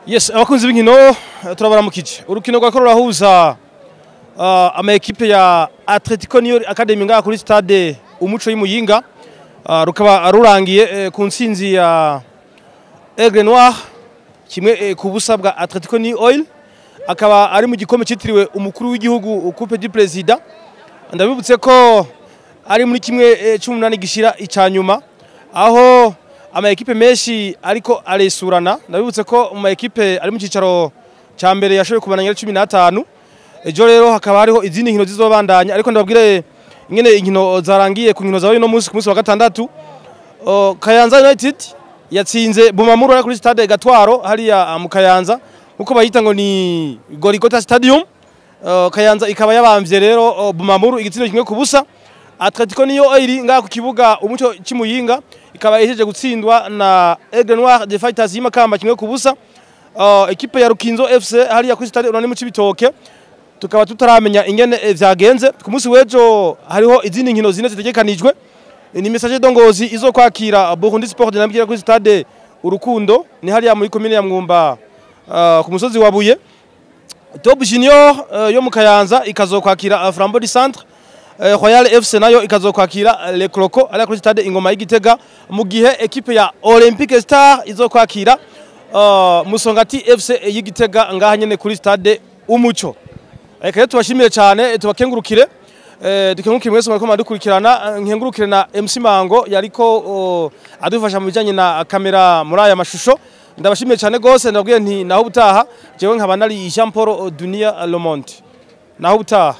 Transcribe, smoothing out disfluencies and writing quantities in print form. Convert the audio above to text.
Yes, abakunzi b'inkino, turabaramukije. Urukino rwa rurahuza ama ekipe ya Atletico New Academy ngaha kuri stade Umuco y'Imuyinga, rukaba rurangiye ku ntsinzi ya Aigle Noir 1-0 bwa Atletico New Oil, akaba ari mu gikombe cyitiriwe umukuru w'igihugu, Coupe du Président. Ndabibutse ko ari muri 1/8 gishira icanyuma, aho ama ekipe menshi ariko aresurana. Ndabibutse ko mu ma ekipe ari mu cicaro ca mbere yashoboye kubana 15. Ejo rero hakaba hariho izindi nkino zizobandanya, ariko ndababwire ingene inkino zarangiye. Ku nkino zabaye no munsi, ku munsi wa gatandatu, Kayanza United yatsinze Bumamuru ari kuri stade Gatwaro hariya mu Kayanza, nkuko bayita ngo ni Gorigota Stadium. Kayanza ikaba yabamvye rero Bumamuru igitsindo 1-0. Atletico niyo iri ngaha ku kibuga Umuco c'Imuyinga ikaba ihejeje gutsindwa na Aigle Noir de Fighters y'Imakamba 1-0. Ekipe ya Rukinzo FC hariya kuri stade Urunani mu Cibitoke tukaba tutaramenya ingene vyagenze. Ku munsi w'ejo hariho izindi nkino zine zitegekanijwe. Ni Messager de Ngozi izokwakira Burundi Sport Dynamique kuri stade Urukundo, ni hariya muri commune ya Mwumba, ku musozi wa Buye. Top Junior yo mu Kayanza ikazokwakira Flambeau du Centre. Royal FC nayo ikazokwakira Le Croco ari kuri stade Ingoma y'Igitega, mu gihe ekipe ya Olympique Star izokwakira Musongati FC y'Igitega ngaha nyene kuri stade Umuco. Reka rero tubashimire cyane, tubakengurukire, dukengurukire mwese mwariko muradukurikirana. Nkengurukire na MC Mango yariko adufasha mu bijanye na kamera muri aya mashusho. Ndabashimiye cyane gose, ndababwiye nti naho ubutaha. Jewe nkaba nari Jean Paul Dunia Lomonte, naho ubutaha.